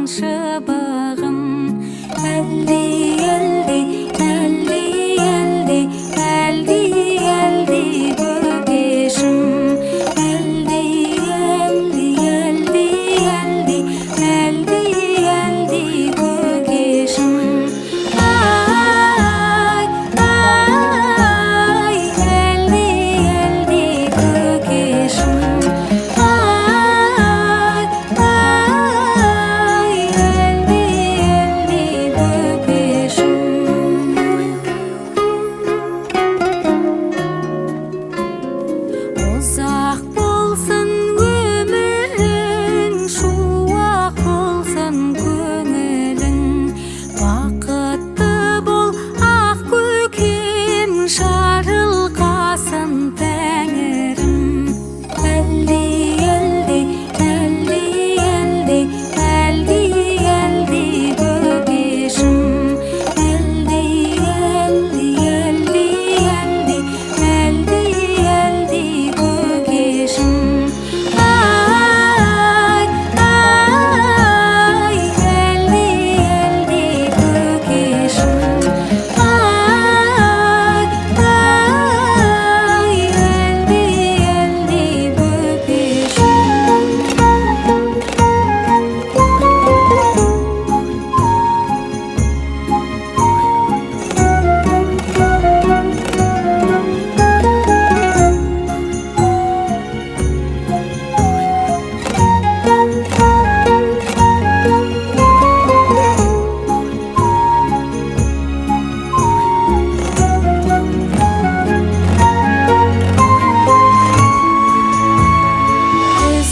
Шыбығым. Әлди, әлди, әлди, әлди, әлди, әлди, бөпешім. Әлди, әлди, әлди, әлди, әлди, әлди, көкешім. Ай, ай, әлди, әлди, көкешім. Ай, ай, әлди, әлди, бөпешім. Ұзақ болсын өмірің, шуақ болсын көңілің. Бақытты бол, ақ көкем, жарылқасын тәңірім. Әлди, әлди, әлди, әлди, әлди, әлди, бөпешім. Әлди, әлди, әлди, әлди, әлди, әлди, көкешім. Ай, ай, әлди, әлди, көкешім. Ай, ай, әлди, әлди, бөпешім.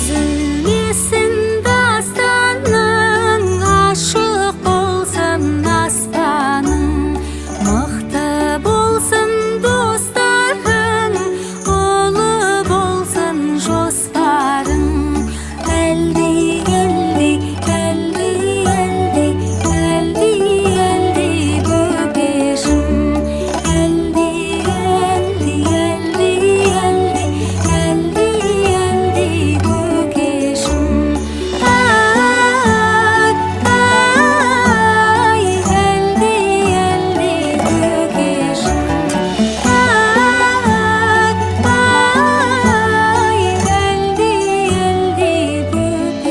Үзілмесін дастаның, ашық болсын аспаның. Мықты болсын достарың, ұлы болсын жоспарың. Әлди, әлди, әлди, әлди, әлди, әлди, бөпешім. Әлди, әлди, әлди, әлди, әлди, әлди, көкешім. Ай, ай, әлди, әлди, көкешім. Ай, ай, әлди, әлди, бөпешім.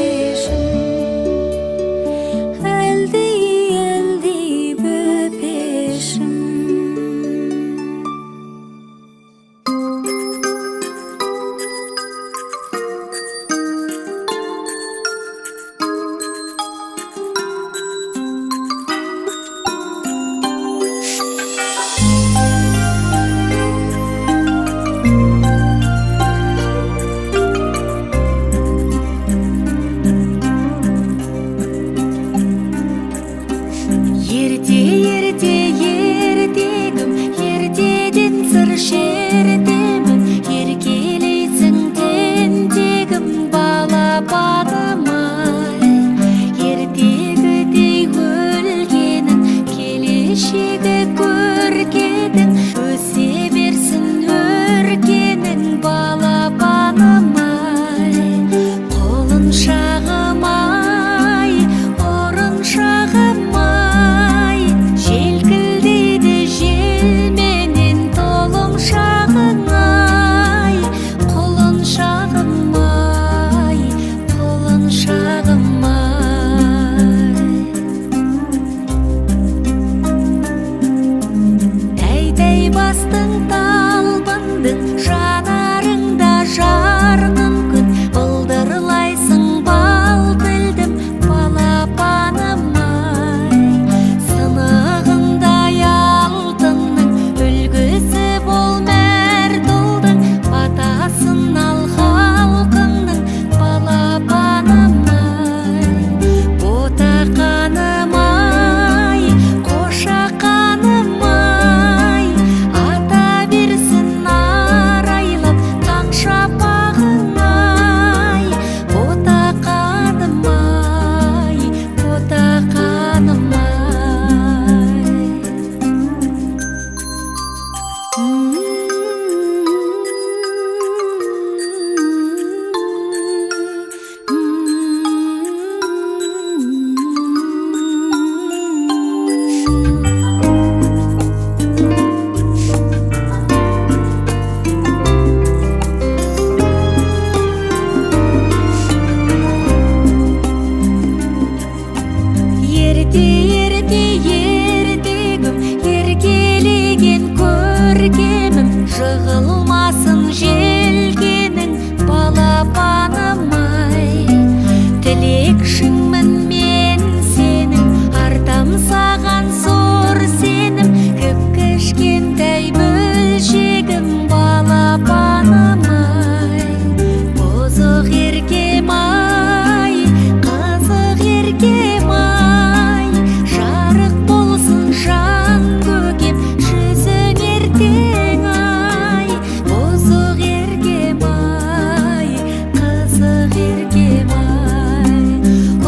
Айлық еркем ай,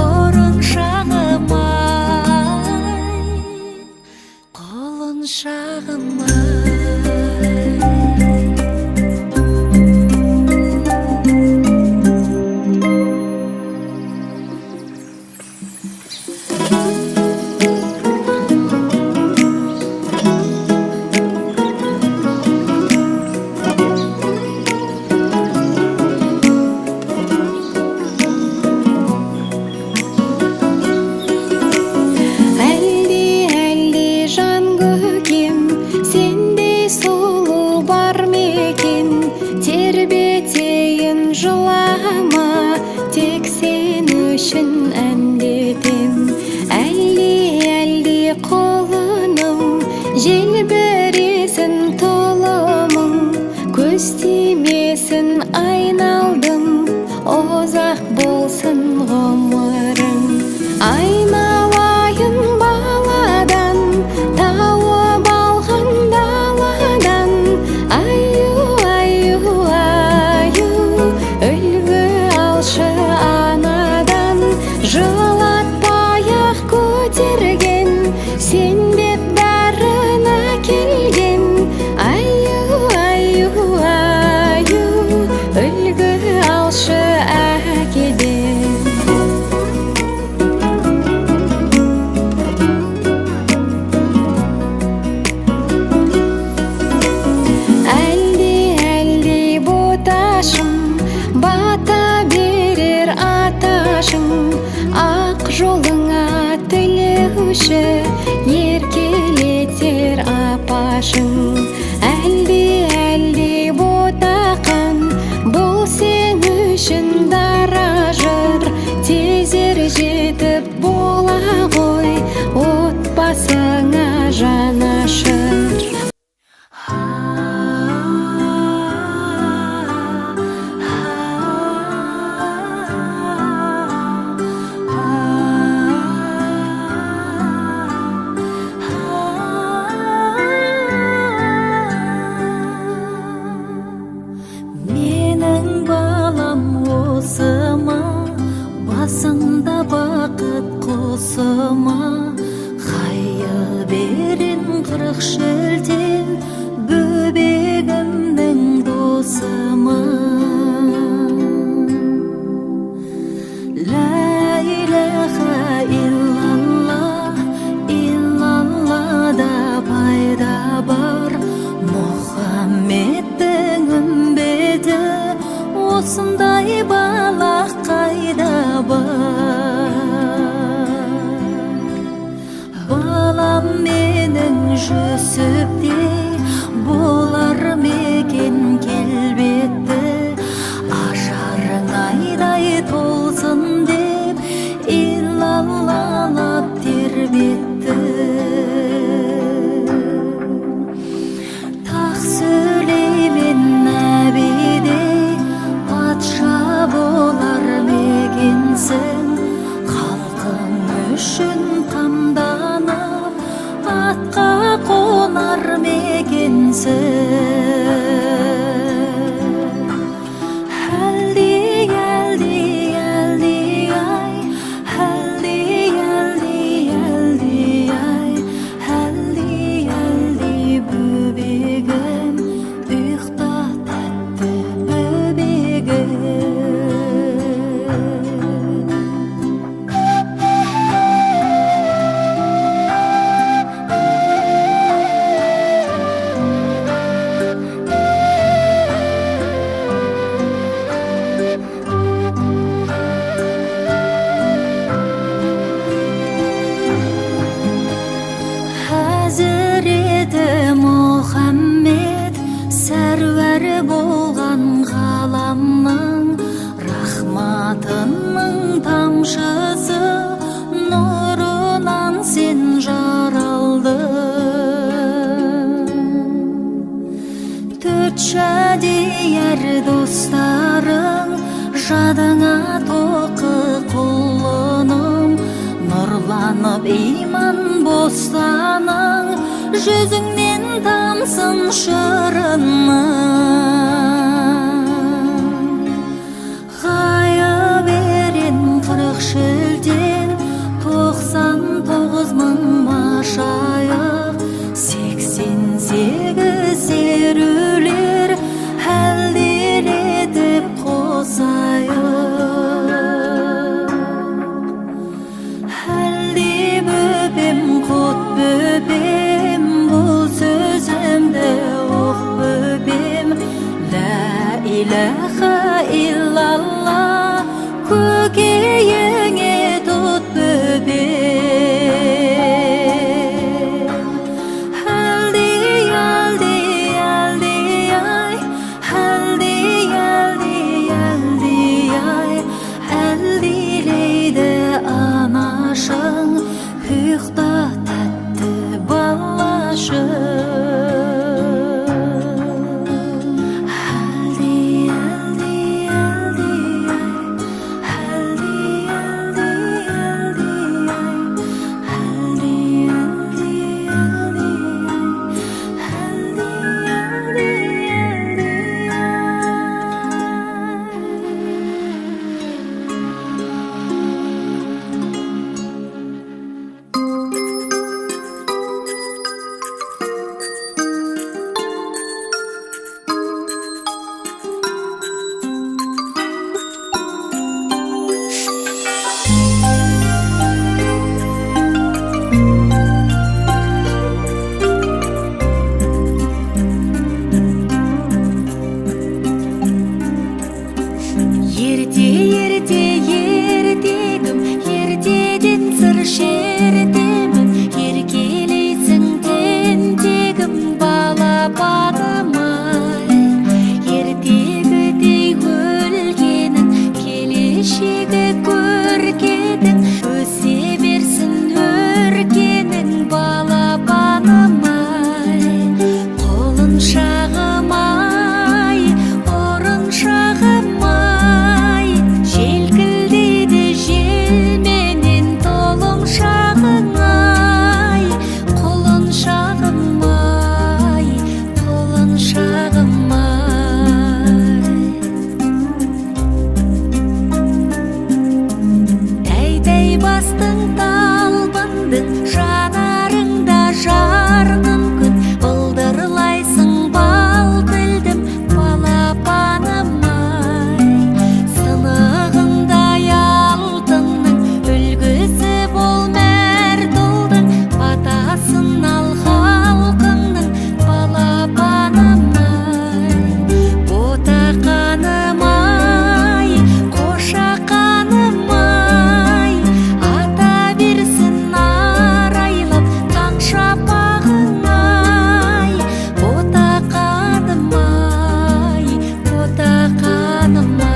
ұрыншағым ай, құлыншағым ай. Әлде, әлде жан көкем, сендей сұлу бар ма екен? Тербетейін, жылама, тек сен үшін әндетем. Әлде, әлде құлыным, желбіресін тұлымың, көз тимесін айналдым, ұзақ болсын ғұмырың. Айналайын баладан, тауып алған даладан, аю, аю, аю, үлгі алшы анадан. Жылатпай-ақ көтерген, сен деп бәрін әкелген, аю, аю, аю, үлгі алшы әкеден. Әлде, әлде боташым, бата берер аташың, ақ жолыңа тілеуші, еркелетер апашың. Әлде, әлде ботақан, бұл сен үшін дара жыр, тез ер жетіп бола ғой, отбасыңа жанашыр. Менің балам осы ма, басында бақыт құсы ма? Хайы берен 40 шілтен, бөбегімнің досы ма? Ла илаха иллалла, иллаллада пайда бар. Мұхаммедтің үмбеті, осындай бала қайда бар? Балам менің Жүсіптей болар ма екен келбетті? Ажарың айдай толсын деп иллаллалап тербетті. Тақ Сүлеймен нәбидей патша болар ма екенсің? Халқың үшін қамданып атқа қонар ма екенсің? Әлди, әлди, әлди ай, әлди, әлди, әлди ай, әлди, әлди бөбегім, ұйықта тәтті бөбегім. Хазіреті Мұхаммед сәруәр болған ғаламның, рахматының тамшысы нұрынан сен жаралдың. Төрт шадияр достарың жадыңа тоқы құлыным, нұрланып иман бостаның, жүзіңнен тамсын шырыны. Ғайып Ерте, ерте, ертегім, ертеден сыр шертемін, еркелейсің тентегім, балапаным ай. Ертегідей өлкенің келешегі көркедің, өсе берсін өркенің, балапаным ай. Құлыншағым ай, ұрыншағым ай, желкілдейді желменен толымшағың ай, құлыншағым ай, құлыншағым ай. Тәй-тәй бастың талбындың, жанарыңда жарқын күн, былдырлайсың бал тілдім, балапаным ай. Сынығындай алтынның үлгісі бол мәрт ұлдың, батасын ал халқыңның, балапаным ай. Ботақаным ай, қошақаным ай, ата берсін арайлап таң шапағың ай, ботақаным ай, ботақаным ай.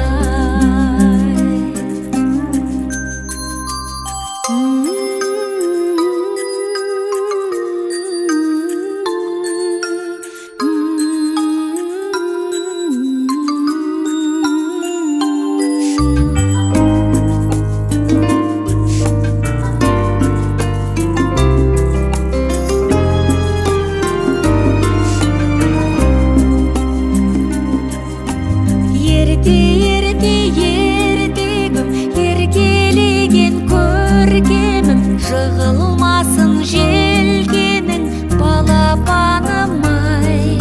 Ерте, ерте, ертегім, еркелеген көркемім, жығылмасын желкенің, балапаным ай.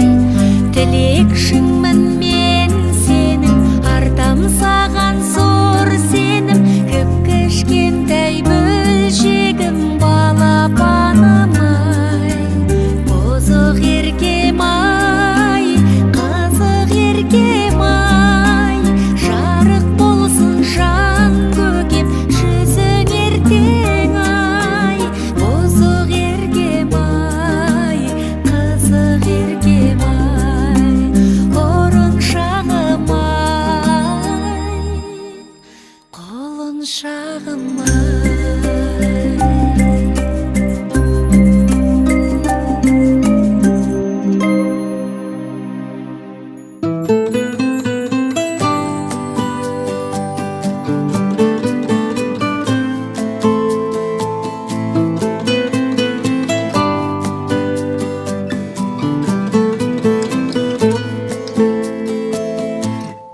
Тілекшіңмін мен сенің, артам саған зор сенім, кіп-кішкентай бөлшегім, балапаным ай. Бұзық еркем ай, қызық еркем ай, жарық болсын жан көкем, жүзің ертең ай. Бұзық еркем ай, қызық еркем ай, ұрыншағым ай, құлыншағым ай.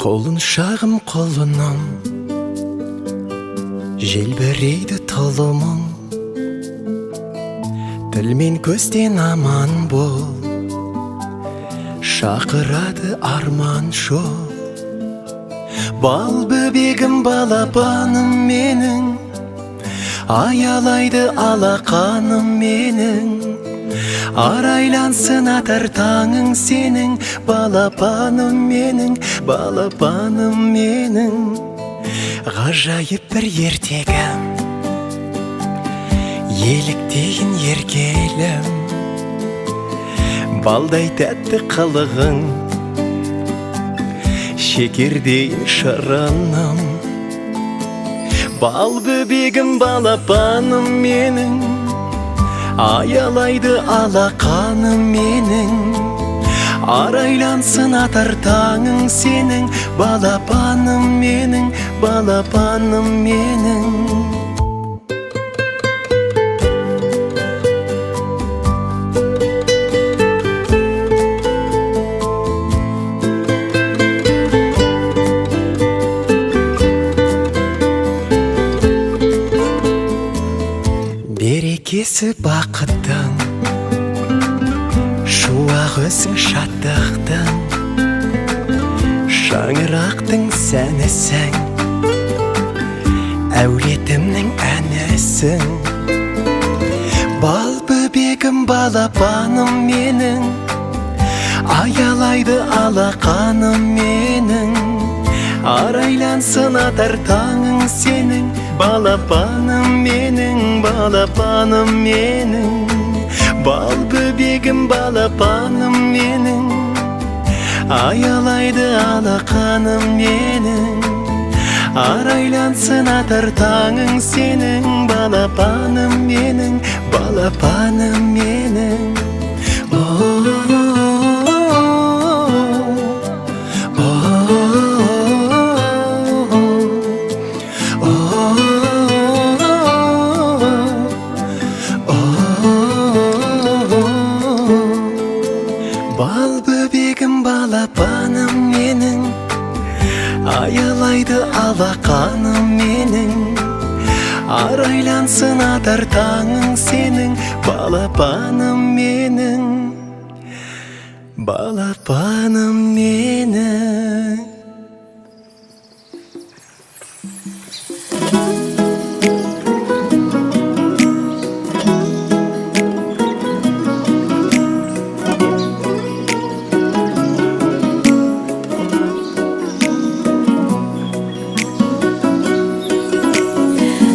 Құлыншағым, құлыным, желбірейді тұлымың, тіл мен көзден аман бол, шақырады арман жол. Бал бөбегім, балапаным менің, аялайды алақаным менің, арайлансын атар таңың сенің, балапаным менің, балапаным менің. Ғажайып бір ертегім, еліктейін еркелім, балдай тәтті қылығың, шекердейін шырыным. Бал бөбегім, балапаным менің, аялайды алақаным менің, арайлансын атар таңың сенің, балапаным менің, балапаным менің. Берекесі бақыттың, шуақ өзің шаттықтың, шаңырақтың сәнісің, әулетімнің әнісің. Бал бөбегім, балапаным менің, аялайды алақаным менің, Арайлансын атар таңың сенің, балапаным менің, балапаным менің. Бал бөбегім, балапаным менің, аялайды алақаным менің. Арайлансын атар таңың сенің, балапаным менің, балапаным менің. Бал бөбегім, балапаным менің, аялайды алақаным менің. Арайлансын атар таңың сенің, балапаным менің, балапаным менің.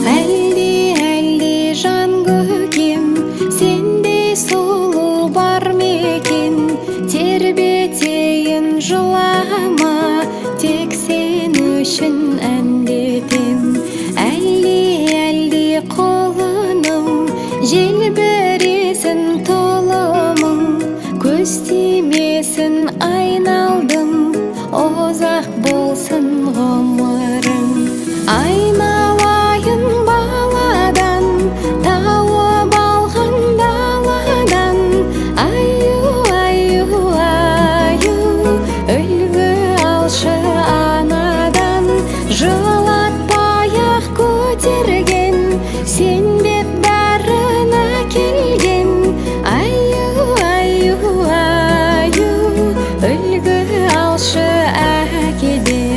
Әлде, әлде жан көкем, сендей сұлу бар ма екен? Тербетейін, жылама, тек сен үшін әндетем. Әлде, әлде құлыным, желбіресін тұлымың, көз тимесін айналдым, ұзақ болсын ғұмырың. Айналайын баладан, тауып алған даладан, аю, аю, аю, үлгі алшы анадан. Жылатпай-ақ көтерген, сен деп бәрін әкелген, аю, аю, аю, үлгі алшы әкеден.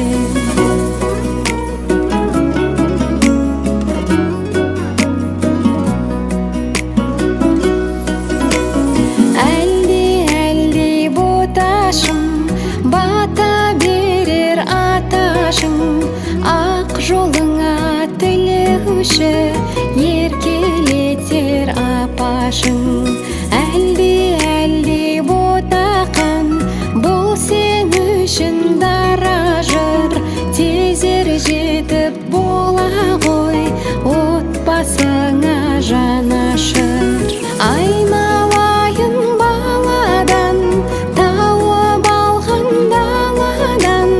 Әлде, әлде боташым, бата берер аташың, ақ жолыңа тілеуші, еркелетер апашың. Әлде, әлде ботақан, бұл сен үшін дара жыр, тез ер жетіп бола ғой, отбасыңа жанашыр. Айналайын баладан, тауып алған даладан,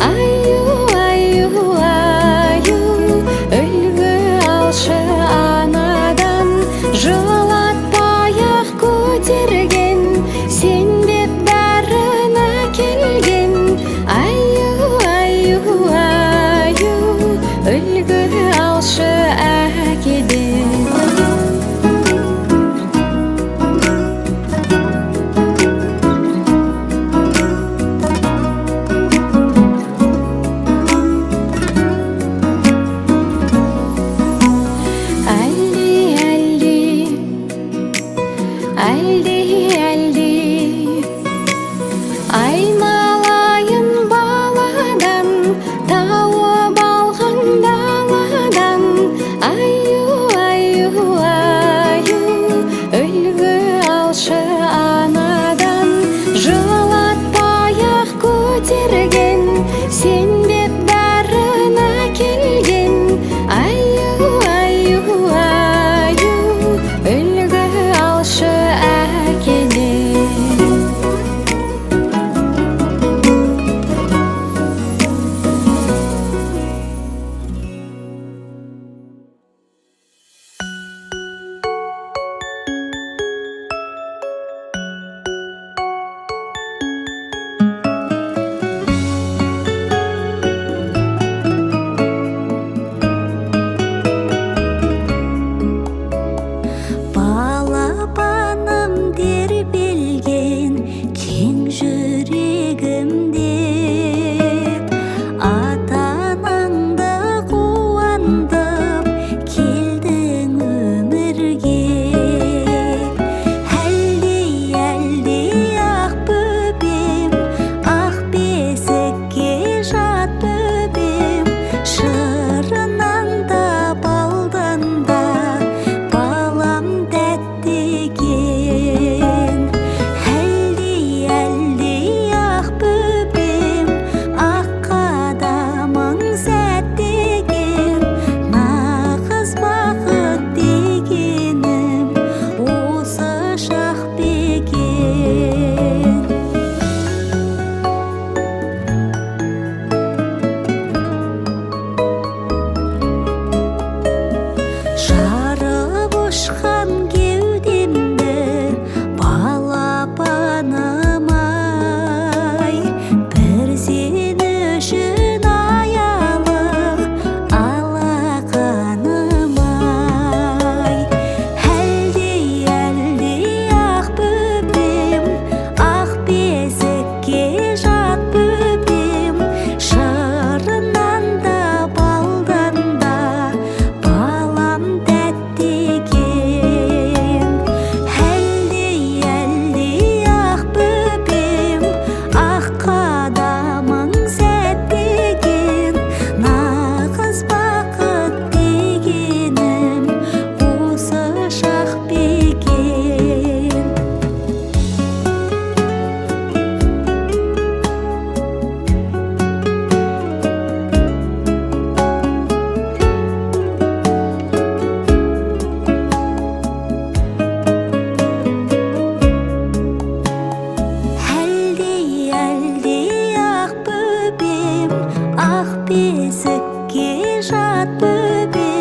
аю, аю, аю, үлгі алшы анадан. Жылатпай-ақ көтерген, сен деп бәрін әкелген, Шат бөбек.